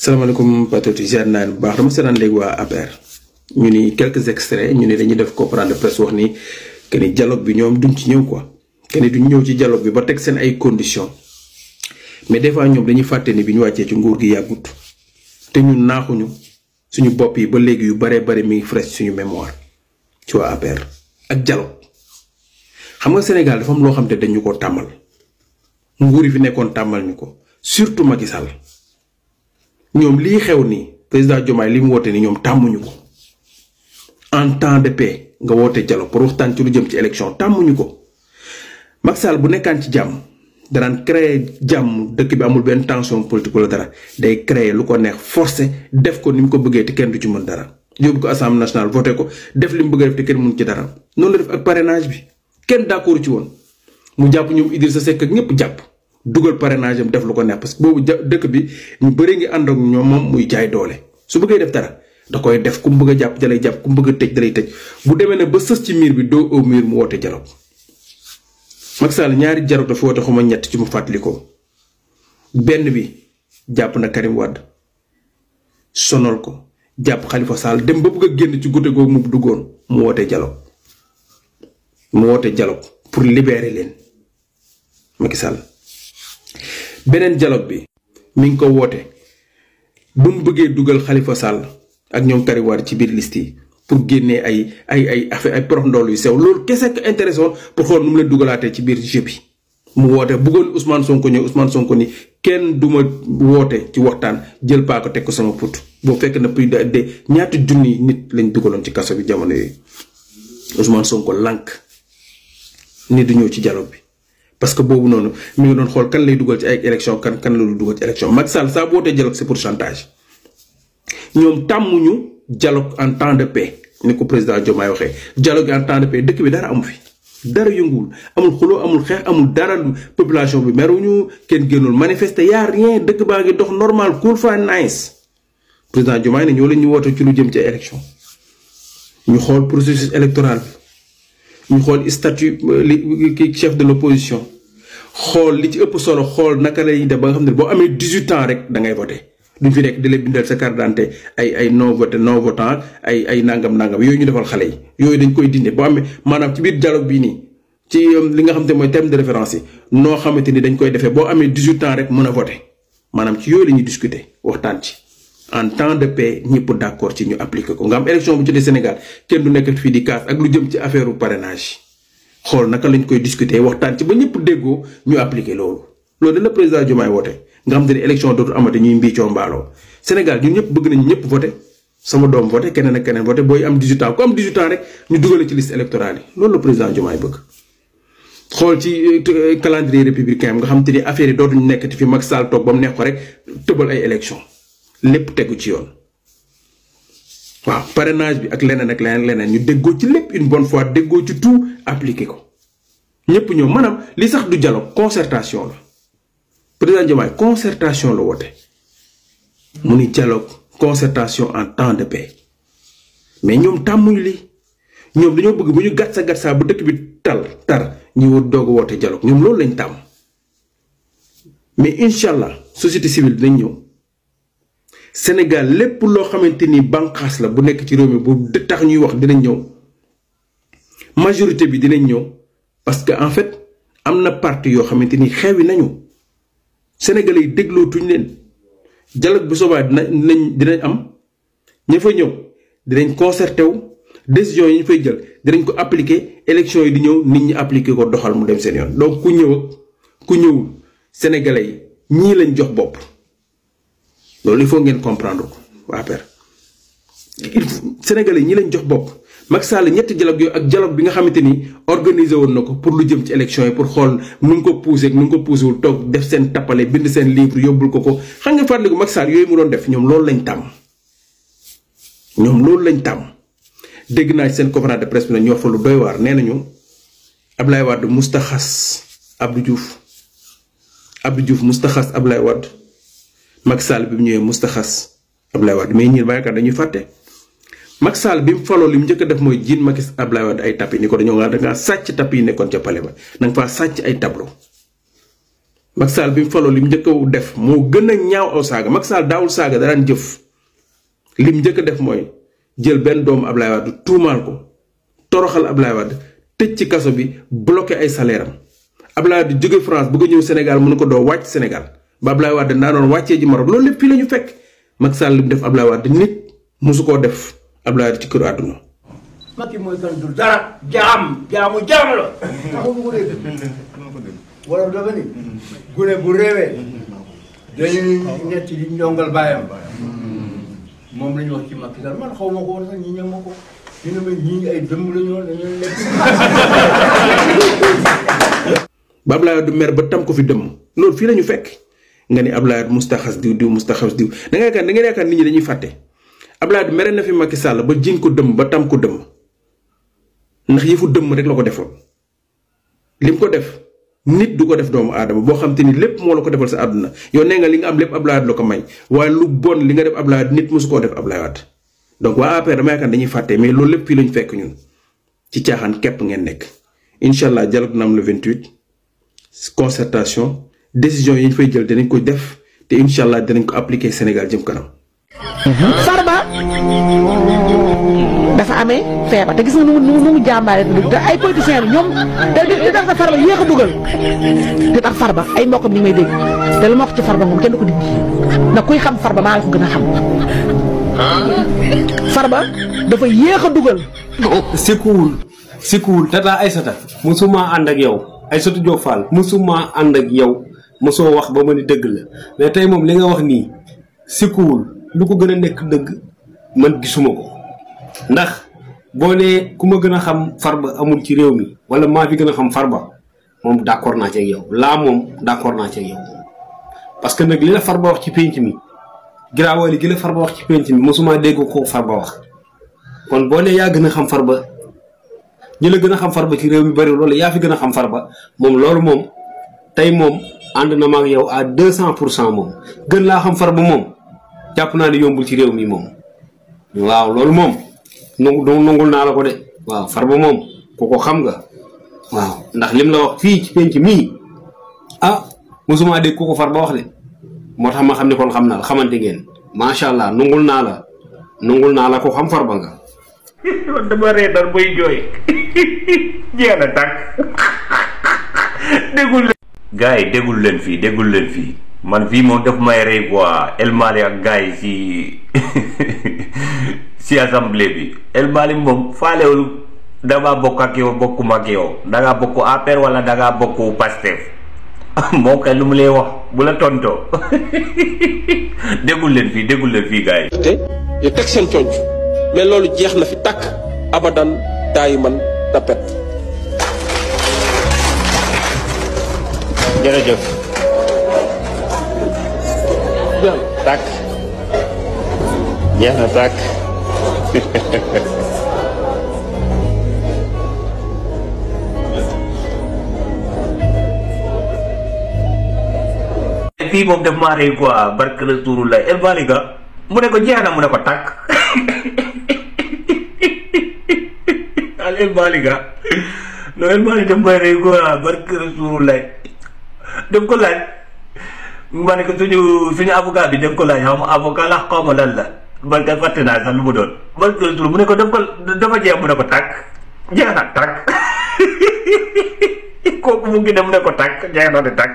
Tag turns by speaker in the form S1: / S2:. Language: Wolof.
S1: salaamaaleykum patriote yi ziar naa bu baax dama seetaan léegi waa APR ñu ni quelques extraits ñu ni dañuy def conférence de presse wax ni que ni dialogue bi ñoom duñ ci ñëw quoi que ni duñ ñëw ci dialogue bi ba teg seen ay conditions mais des fois ñoom dañuy fàtte ni bi ñu wàccee ci nguur gi yàggut te ñun naaxuñu suñu bopp yi ba léegi yu baree bari mi ngi fresh suñu mémoire ci waa APR ak dialogue xam nga Sénégal dafa am loo xam te dañu ko tàmmal nguur yi fi nekkoon tàmmal ñu ko surtout Macky Sall ñoom lii xew nii président Diomaye li mu woote ni ñoom tàmmuñu ko en temps de paix nga woote dialogue pour waxtaan ci lu jëm ci élection tàmmuñu ko Macky Sall bu nekkaan ci jàmm danaan créer jàmm dëkk bi amul benn tension politique wala dara day créer lu ko neex forcé def ko ni mu ko bëggee te kenn du ci mën dara yóbbu ko assemblée nationale voté ko def li mu bëgg a def te kenn mënu ci dara noonu la def ak parrainage bi kenn d'accord ci woon mu jàpp ñoom Idrissa Seck ak ñëpp jàpp dugal parrainage am def lu ko neex parce que boobu dëkk bi ñu bëri ngi ànd ak ñoom moom muy jaay doole su bëggee def dara da koy def ku mu bëgg a jàpp dalay jàpp ku mu bëgg a tëj dalay tëj bu demee ne ba sës ci miir bi doo au mur mu woote dialogue Macky Sall ñaari dialogue dafa woote xuma ñett ci mu fàttali ko benn bi jàpp na Karim Wade sonal ko jàpp Khalifa Sall dem ba bëgg a génn ci gudde googu mu duggoon mu woote dialogue pour libérer leen Macky Sall beneen dialogue bi mi ngi ko woote bu mu bëggee dugal Khalifa Sall ak ñoom Karim Wade ci biir liste yi pour génnee ay affaire ay prox ndool yu sew loolu kese ko intéressé woon pour xool nu mu leen dugalaatee ci biir jeu bi mu woote bëggoon Ousmane Sonko ñëw Ousmane Sonko ni kenn du ma woote ci waxtaan jël paako teg ko sama put boo fekk na plus de ñaata junni nit lañ dugaloon ci kaso bi jamono yooyu Ousmane Sonko lànk ni du ñëw ci dialogue bi parce que boobu noonu mi ngi doon xool kan lay dugal ci ay élection kan la du dugal ci élection Macky Sall saa bu wootee dialogue c'est pour chantage ñoom tàmmuñu dialogue en temps de paix ni ko président Diomaye waxee dialogue en temps de paix dëkk bi dara amu fi dara yënguwul amul xuloo amul xeex amul dara population bi meruñu kenn génnul manifester y a rien dëkk baa ngi dox normal cool fa nice président Diomaye ne ñoo leen ñu woote ci lu jëm ci ay élection ñu xool processus électoral bi ñu xool statut li chef de l'opposition xool li ci ëpp solo xool naka lay def ba nga xam ne boo amee 18 ans rek da ngay voté duñ fi nekk di la bindal sa carte d'identité ay non voté non votant ay nangam yooyu ñu defal xale yi yooyu dañ koy dindi boo amee maanaam ci biir dialogue bii nii ci li nga xam te mooy terme de référence yi noo xamante ni dañ koy defee boo amee 18 ans rek mën a voté maanaam ci yooyu la ñuy discuter waxtaan ci en temps de paix ñëpp d'accord ci ñu appliquer ko nga am élection bu jotee Sénégal kenn du nekk fii di kaas ak lu jëm ci affaire parrainage xool naka lañ koy discuter waxtaan ci ba ñëpp déggoo ñu appliquer loolu loolu la président Diomaye woote nga xam te ne élection dootul amate ñuy mbiicoo mbaaloo Sénégal ñun ñëpp bëgg nañu ñëpp voté sama doom voté keneen ak keneen voté booy am 18 ans ku am 18 ans rek ñu dugale ci liste électorale yi loolu la président Diomaye bëgg xool ci calendrier républicain nga xam te ni affaire yi dootuñu nekkati fi Macky Sall toog ba mu neex ko rek tëbal ay élection lépp tegu ci yoon waaw parrainage bi ak leneen ñu déggoo ci lépp une bonne fois déggoo ci tout appliqué ko ñëpp ñëw maanaam li sax du dialogue concertation la président Diomaye concertation la woote mu ni dialogue concertation en temps de paix mais ñoom tàmmuñu li ñoom dañoo bëgg bu ñu gatsa bu dëkk bi tar ñu wut doog a woote dialogue ñoom loolu lañ tàmm mais incha allah société civile dinañ ñëw Sénégal lépp loo xamante ni bànqaas la bu nekk ci réew mi bu tax ñuy wax dinañ ñëw majorité bi dinañ ñëw parce que en fait am na parti yoo xamante ni xewi nañu Sénégalais yi déglootuñ leen dialogue bu soobaa dinañ am ña fa ñëw dinañ concerté wu décision yi ñu fay jël dinañ ko appliquer élection yi di ñëw nit ñi appliquer ko doxal mu dem seen yoon donc ku ñëw ak ku ñëwul Sénégalais yi ñii lañ jox bopp. loolu il faut ngeen comprendre ko waa APR Sénégalais ñi lañ jox bopp Macky Sall ñetti dialogue yooyu ak dialogue bi nga xamante ni organisé woon na ko pour lu jëm ci élection yi pour xool nu ngi ko poussé ak nu ngi ko poussé wul toog def seen tappale bind seen livre yóbbul ko xam nga fàttaliku Macky Sall yooyu mu doon def ñoom loolu lañ tàmm dégg naa ci seen conférence de presse bi ñu wax fa lu doy waar nee nañu Ablaye Wade mustaxas Abdou Diouf mustaxas Ablaye Wade Macky Sall bi mu ñëwee mustaxas Ablaye Wade mais ñi baykat dañuy fàtte Macky Sall bi mu faloo li mu njëkk a def mooy jiin Macky Ablaye Wade ay tapis ni ko dañoo nga dangaa sàcc tapis yi nekkoon ca palais ba da nga faa sàcc ay tableau Macky Sall bi mu faloo lim njëkk a def moo gën a ñaaw aw saaga Macky Sall daawul saaga da daan jëf lim njëkk a def mooy jël benn doomu Ablaye Wade tuumaal ko toroxal Ablaye Wade tëj ci kaso bi bloqué ay salaire am Ablaye Wade jóge France bëgg a ñëw Sénégal mu ne ko doo wàcc Sénégal ba Ablaye Wade naa doon wàccee ji Maroc loolu lépp fii la ñu fekk Macky Sall lim def Ablaye Wade nit mosu koo def Ablaye Wade ci këru àdduna.
S2: Macky mooy kan du dara jaamu la. wala dafa ni gune bu réewee dañuy nett di ndongal baayam moom la ñu wax ci Macky Sall man xaw ma ko woon sax ñi ñam ma ko ñu ne ma ñii ay dëmm la ñu woon dañu lekk.
S1: ba Ablaye Wade mer ba tam ko fi dëmm loolu fii la ñu fekk nga ni Ablaye Wade mustaxas diw mustaxas diw da ngay yaakaar nit ñi dañuy fàtte Ablaye Wade mere na fi Macky Sall ba jiñ ko dëmm ba tam ko dëmm ndax yëfu dëmm rek la ko defoon lim ko def. nit du ko def doomu aadama boo xam te ni lépp moo la ko defal sa àdduna yow nee nga li nga am lépp Ablaye Wade la ko may waaye lu bon li nga def Ablaye Wade nit mosu koo def Ablaye Wade donc waa APR dama yaakaar dañuy fàtte mais loolu lépp fii lañu fekk ñun ci caaxaan képp ngeen nekk incha allah dialogue na am le 28 concertation décision yi ñu fay jël dinañ ko def te incha allah dinañ ko appliquer Sénégal jëm kanam.
S3: Farba dafa amee feebar te gis nga nu mu jàmbaare te ay politiciens bi ñoom li tax Farba yéex a dugal te tax Farba ay mbokkam ñu may dégg te lu ma wax ci Farba moom kenn du ko dindi ndax kuy xam Farba maa la ko gën a xam Farba dafa yéex a dugal.
S4: sikkuwul tata Aïssata musuma ànd ak yow Aïssatou Diop Fall musuma ànd ak yow mosoo wax ba ma ni dëgg la mais tey moom li nga wax nii sikkuwul lu ko gën a nekk dëgg man gisuma ko ndax boo nee ku ma gën a xam Farba amul ci réew mi wala maa fi gën a xam Farba moom d'accord naa ci ak yow laa moom d'accord naa ci ak yow parce que nag li la Farba wax ci penc mi giraawaali gi la Farba wax ci penc mi mosuma dégg ko Farba wax kon boo nee yaa gën a xam Farba ñi la gën a xam Farba ci réew mi bari loolu yaa fi gën a xam Farba moom loolu moom tey moom ànd na ma ak yow à 200% moom gën laa xam Farba moom jàpp naa ne yombul ci réew mi moom waaw loolu moom nungul naa la ko de waaw Farba moom ku ko xam nga waaw ndax lim la wax fii ci penc mii ah mosuma dégg ku ko Farba wax de moo tax ma xam ne kon xam naa la xamante ngeen macha allah nungul naa la ko xam Farba nga.
S5: dama reetal boy jooy jeex na tàkk déggul leen gars yi déggul leen fii man fii moom daf may rey quoi El Malick ak gars yi si si assemblée bi El Malick moom faalewul dama bokk ak yow bokkuma ak yow dangaa bokk APR wala dangaa bokk Pastef moo kay lu mu lay wax bu la tontoo déggul leen fii gars yi
S1: te yu teg seen conc mais loolu jeex na fi tàkk abadan taayi man tapet
S5: jërëjëf tàkk jeex na tàkk fii moom def maa rey quoi barke la tuuru la El Malick mu ne ko jeex na mu ne ko tàkk El Malick non El Malick daf may rey quoi barke la tuuru la daf ko laaj ma ne ko suñu avocat bi daf ko laaj xaw ma avocat la xaw ma lan la man kay fàtte naa sax lu mu doon barke la tuuru mu ne ko dafa jeex mu ne ko tàkk jeex na tàkk kooku mu ngi dem mu ne ko tàkk jeex na de tàkk